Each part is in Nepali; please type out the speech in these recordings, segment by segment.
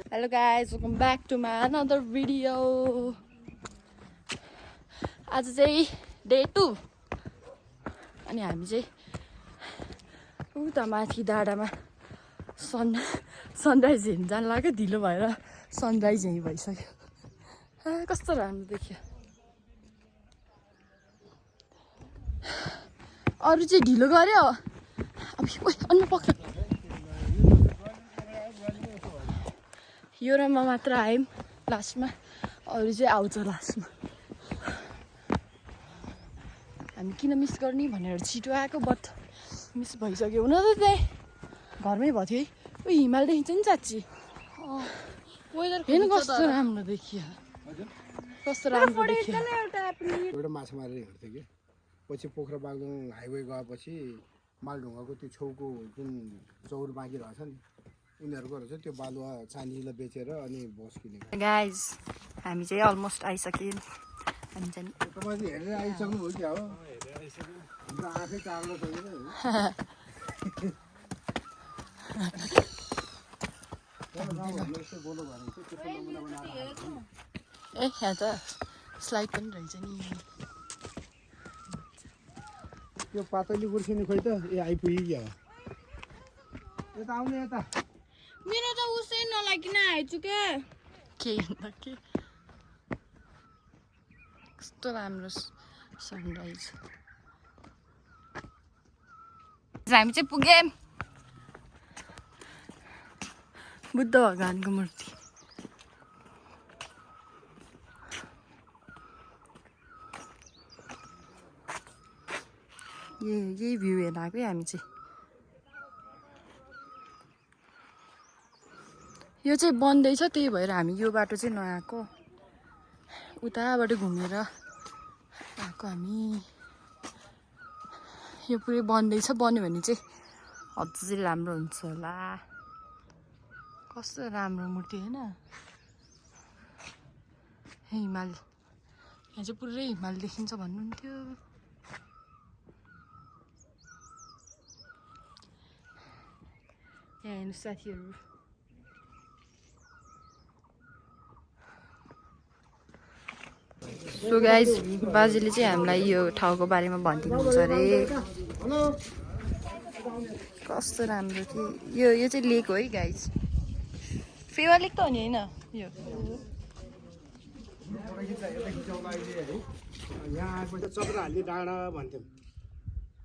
Hello guys, welcome back to my another video. आज चाहिँ डे 2 अनि हामी चाहिँ उता माथि डाँडामा सनराइज हेर्न जान लाग्यो ढिलो भएर सनराइज यहीँ भइसक्यो कस्तो राम्रो देखियो अरु चाहिँ ढिलो गर्यो अब अन्य पक्ष यो रमा मात्र आयौँ लास्टमा अरु चाहिँ आउँछ लास्टमा हामी किन मिस गर्ने भनेर छिटो आएको बट मिस भइसक्यो हुन त त्यही घरमै भएको थियो है ओ हिमाल देखिन्छ नि चाची वेदर हेर्नु कस्तो राम्रो देखियो कस्तो राम्रो देखियो एउटा माछा मारेर हिँड्थ्यो कि पछि पोखरा बागलुङ हाइवे गएपछि मालढुङ्गाको त्यो छेउको जुन चौर बाँकी रहेछ नि उनीहरूको रहेछ त्यो बालुवा चाँदीलाई बेचेर अनि बस किनेको गाइज हामी चाहिँ अलमोस्ट आइसक्यौँ हामी चाहिँ तपाईँ हेरेर आइसक्नु हो क्या हो हाम्रो आँखै टाढो छैन ए यहाँ त स्लाइड पनि रहेछ नि त्यो पातली गुर्सिनी खोइ त ए आइपुग्यो यता आउने यता मेरो त उसै नलागिन आएछु के भन्दा के कस्तो राम्रो सनराइज हामी चाहिँ पुग्यौँ बुद्ध भगवानको मूर्ति यही भ्यू हेर्न आएको है हामी चाहिँ यो चाहिँ बन्दैछ त्यही भएर हामी यो बाटो चाहिँ नआएको उताबाट घुमेर आएको हामी यो पुरै बन्दैछ बन्यो भने चाहिँ अझै राम्रो हुन्छ होला कस्तो राम्रो मूर्ति होइन हिमाल यहाँ चाहिँ पुरै हिमाल देखिन्छ भन्नुहुन्थ्यो यहाँ हेर्नु साथीहरू सो गाइज बाजेले चाहिँ हामीलाई यो ठाउँको बारेमा भनिदिनुहुन्छ अरे कस्तो राम्रो कि यो चाहिँ लेक हो है गाइज फेवा लेक त हो नि होइन यो यहाँ आएपछि चक्र हाल्ने डाँडा भन्थ्यौँ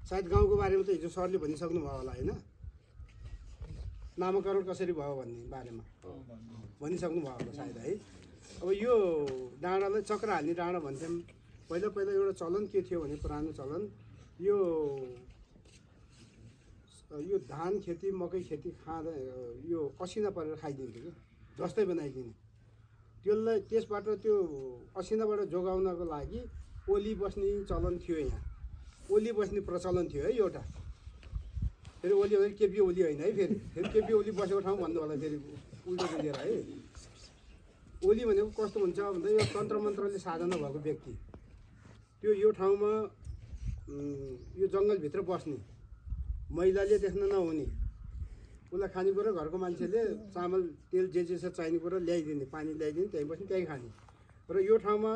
सायद गाउँको बारेमा त हिजो सरले भनिसक्नु भयो होला होइन नामकरण कसरी भयो भन्ने बारेमा भनिसक्नु भयो होला सायद है अब यो डाँडालाई चक्र हाल्ने डाँडा भन्थ्यौँ पहिला पहिला एउटा चलन के थियो भने पुरानो चलन यो धान खेती मकै खेती खाँदा यो असिना परेर खाइदिन्थ्यो कि जस्तै बनाइदिने त्यसलाई त्यसबाट त्यो असिनाबाट जोगाउनको लागि ओली बस्ने चलन थियो यहाँ ओली बस्ने प्रचलन थियो है एउटा फेरि ओली भने केपी ओली होइन है फेरि केपी ओली बसेको ठाउँ भन्नु होला फेरि उल्टो बुझेर है ओली भनेको कस्तो हुन्छ भन्दा यो तन्त्र मन्त्रले साधना भएको व्यक्ति त्यो यो ठाउँमा यो जङ्गलभित्र बस्ने महिलाले देख्न नहुने उसलाई खानेकुरा घरको मान्छेले चामल तेल जे छ चाहिने कुरा ल्याइदिने पानी ल्याइदिने त्यहीँ बस्ने त्यहीँ खाने र यो ठाउँमा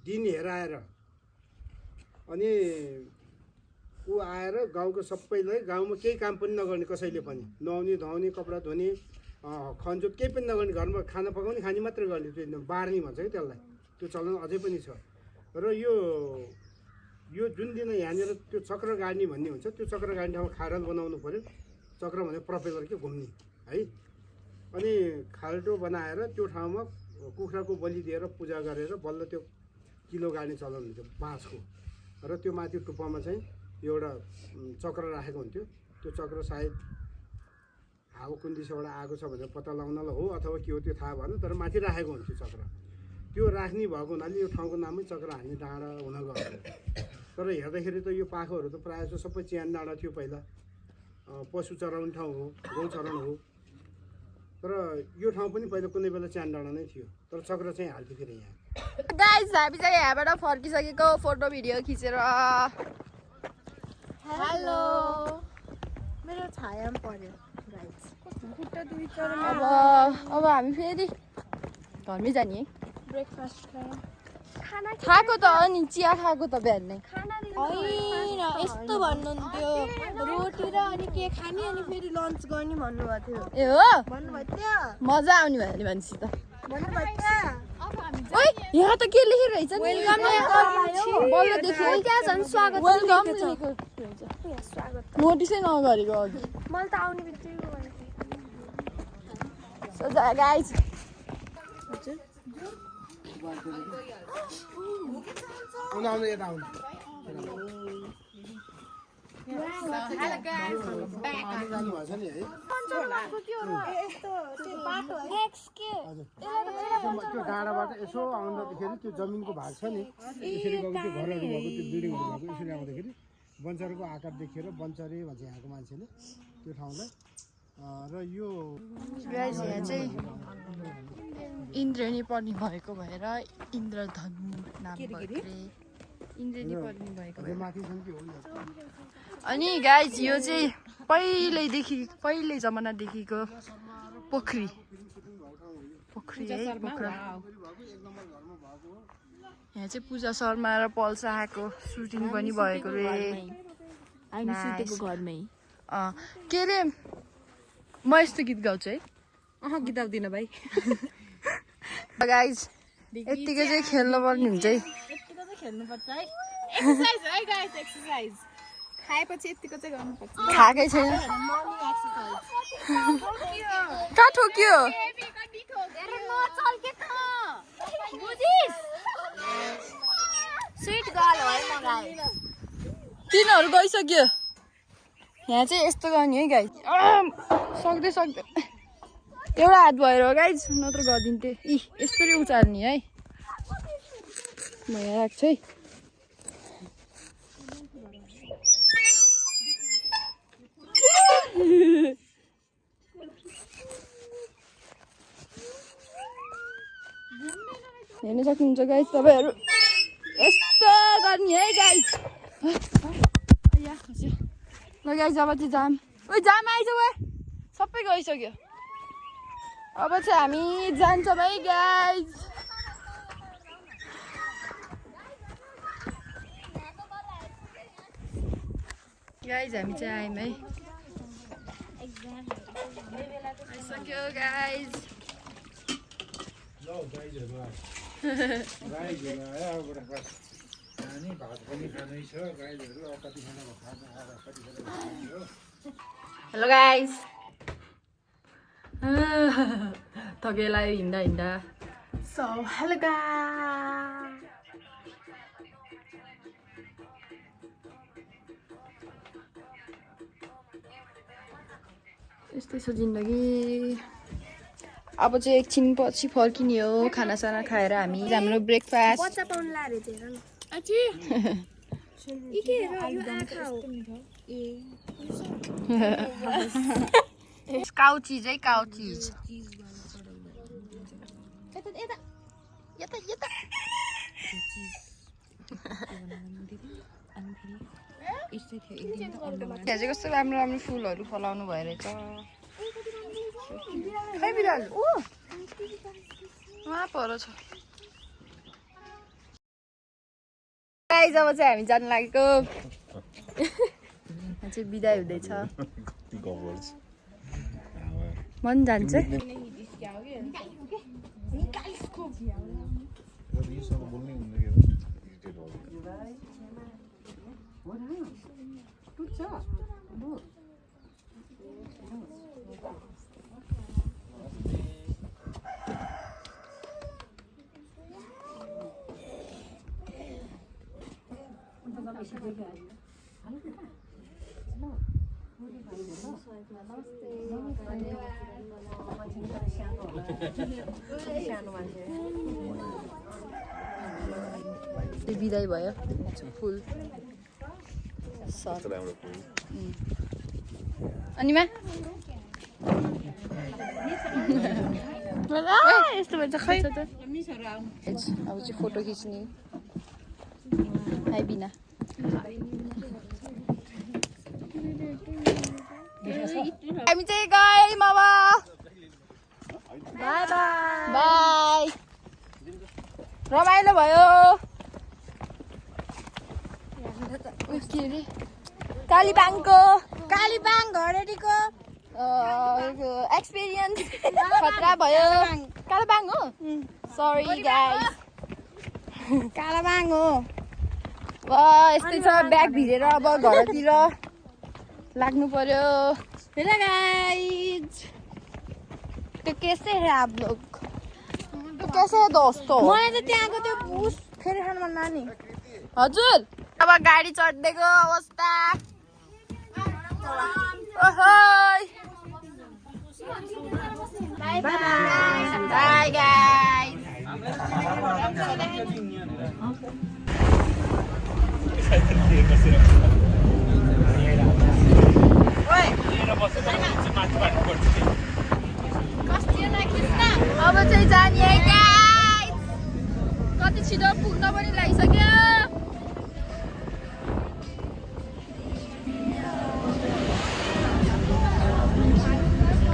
दिन हेराएर अनि ऊ आएर गाउँको सबैलाई गाउँमा केही काम पनि नगर्ने कसैले पनि नुहाउने धुवाउने कपडा धुने खनजोत केही पनि नगर्ने घरमा खाना पकाउने खाने मात्रै गर्ने त्यो बार्ने भन्छ कि त्यसलाई त्यो चलन अझै पनि छ र यो जुन दिन यहाँनिर त्यो चक्र गाड्ने भन्ने हुन्छ त्यो चक्र गाड्ने ठाउँमा खाडल बनाउनु पऱ्यो चक्र भने प्रोपेलर के घुम्ने है अनि खाल्टो बनाएर त्यो ठाउँमा कुखुराको बलि दिएर पूजा गरेर बल्ल त्यो किलो गाड्ने चलन हुन्थ्यो बाँसको र त्यो माथि टुप्पामा चाहिँ एउटा चक्र राखेको हुन्थ्यो त्यो चक्र सायद हावा कुन दिशाबाट आएको छ भनेर पत्ता लगाउनलाई हो अथवा के हो त्यो थाहा भएन तर माथि राखेको हुन्थ्यो चक्र त्यो राख्ने भएको हुनाले यो ठाउँको नामै चक्र हान्ने डाँडा हुन गयो तर हेर्दाखेरि त यो पाखोहरू त प्रायः जस्तो सबै च्यान डाँडा थियो पहिला पशु चराउने ठाउँ हो गौ चराउनु हो तर यो ठाउँ पनि पहिला कुनै बेला च्यान डाँडा नै थियो तर चक्र चाहिँ हाल्थ्यो फेरि यहाँ गाइस हामी चाहिँ यहाँबाट फर्किसकेको फोटो भिडियो खिचेर हेलो मेरो छाया पनि पर्यो गाइस खुट्टा दुई अब हामी फेरि घरमै जाने है ब्रेकफास्ट खायो खाना खाएको त हो नि चिया खाएको त बिहान नै होइन यस्तो भन्नुहुन्थ्यो रोटी र अनि के खाने अनि फेरि लन्च गर्ने भन्नुभएको थियो ए हो भन्नुभएको थियो मजा आउने भयो नि मान्छे त भन्नुभएको थियो ओइ यहाँ त के लेखिरहेछ नि बल्ल देखेँ है त्यहाँ झन् स्वागत वेलकम लेखेको स्वागत नोटिसै नगरेको अघि मैले त आउने बित्तिकै सो गाइज आउनु यता आउनु जानुभएछ नि है त्यो डाँडाबाट यसो आउँदाखेरि त्यो जमिनको भाग छ नि यसरी गएको त्यो घरहरू भएको त्यो बिल्डिङहरू भएको यसरी आउँदाखेरि बन्चरको आकार देखेर बन्चरे भन्छ यहाँको मान्छेले त्यो ठाउँलाई र यो गाइज यहाँ चाहिँ इन्द्रेणी पर्ने भएको भएर इन्द्रधनु नाम भएको रे इन्द्रेणी पर्ने भएको भएर माथि छन् कि हो अनि गाइज यो चाहिँ पहिले जमानादेखिको पोखरी है पोखरा यहाँ चाहिँ पूजा शर्मा र पल शाहको सुटिङ पनि भएको रे घरमै के अरे म यस्तो गीत गाउँछु है गीत आउँदिन भाइ गाइज यत्तिकै चाहिँ खेल्नु पर्ने हुन्छ है यतिको चाहिँ खेल्नुपर्छ है एक्सर्साइज है गाइस एक्सर्साइज खाएपछि यतिको चाहिँ गर्नुपर्छ खाएकै छैन मर्निङ एक्सर्साइज कहाँ ठोक्यो स्विट गर्ल हो है म गाइस तिनीहरू गइसक्यो यहाँ चाहिँ यस्तो गर्ने है गाइज सक्दै एउटा हात भएर हो गाइज नत्र गरिदिन्थेँ यसरी उचाल्ने है म यहाँ राख्छु है हेर्न सक्नुहुन्छ गाइज तपाईँहरू यस्तो गर्ने है गाइज ल गाइज अब चाहिँ जाम आइज वे सबै गइसक्यो अब चाहिँ हामी जान्छौँ है गाइज हामी चाहिँ आयौँ है आइसक्यो गाइज हेलो गाइज थकेलाई हिँड्दा सो हेलो गाइस यस्तै छ जिन्दगी अब चाहिँ एकछिन पछि फर्किने हो खानासाना खाएर हामी हाम्रो ब्रेकफास्ट बच्चा पाउनु लारे हेर न आछि ई के हेर यो आँखा हो काउ चिज है काउ चिज यता यहाँ चाहिँ कस्तो राम्रो राम्रो फुलहरू फलाउनु भइरहेछ खै बिरालो वहाँ पर छ गाइस अब चाहिँ हामी जानु लागेको चाहिँ बिदाई हुँदैछ मन जान्छ बिदाई भयो फुल अनि मा यस्तो भन्छ खै अब चाहिँ फोटो खिच्ने हाई बिना हामी चाहिँ गयौँ अब बाई बाई बाई रमाइलो भयो के अरे कालीबाङको घरेरीको एक्सपिरियन्स खतरा भयो कालीबाङ हो सरी गाइस कालाबाङ हो यस्तै छ ब्याग भिरेर अब घरतिर लाग्नु पर्यो हेलो गाइज तो कैसे है आप लोग तो कैसे है दोस्तों मलाई त त्यहाँको त्यो उस फेरि खानु मन नानी हजुर अब गाडी चढ्दैको अवस्था ओहोइ बाई बाई बाई गाइस अब चाहिँ जाने गाइस कति छिटो पुग्न पनि लागिसक्यो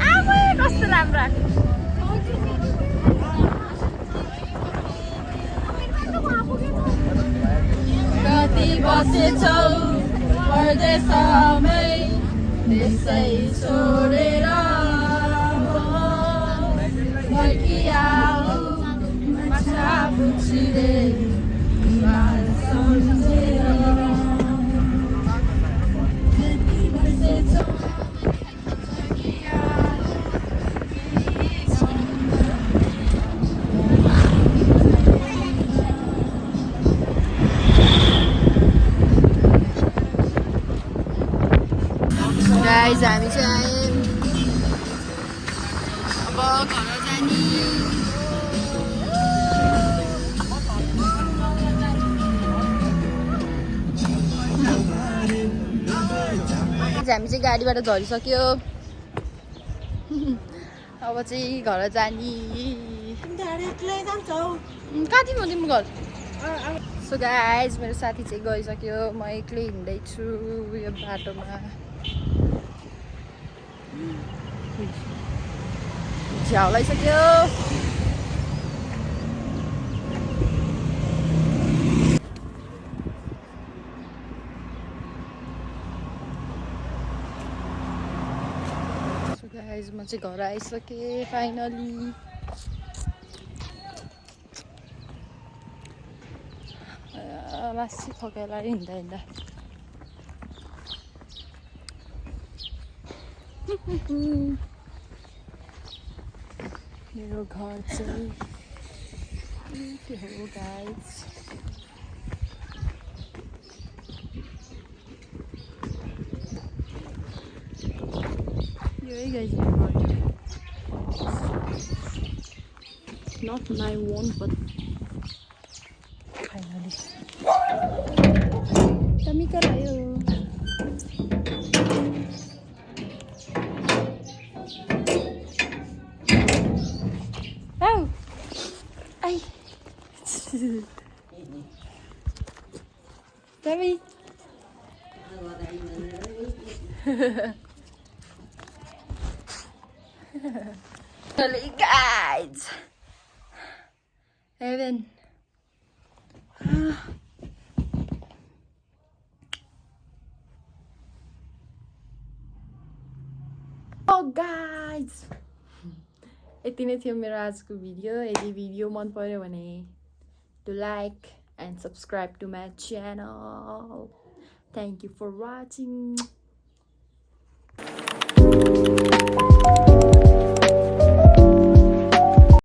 आमै कस्तो राम्रो कति बसेछौ परदेशमै त्यसै छोडेर फर्किआऊ माछा पुछिरे हिमाल सम्झेर कति बसेछौ गाइस हामी चाहिँ अब घर जाने हामी चाहिँ गाडीबाट झरिसक्यो अब चाहिँ घर जाने कहाँ तिम्रो तिम्रो घर सो गाइस मेरो साथी चाहिँ गइसक्यो म एक्लै हिँड्दैछु यो बाटोमा झ्याउ लगाइसक्यो गाइस म चाहिँ घर आइसकेँ फाइनली लास्सी थकाइला हिँड्दा हिँड्दा मेरो घर चाहिँ के हो गाइस यही गाइस मेरो घर not my one but finally kami karayo oh ay Tami Hello guys Evan Oh guys यति नै थियो मेरो आजको भिडियो यदि भिडियो मन पर्यो भने do like and subscribe to my channel. Thank you for watching.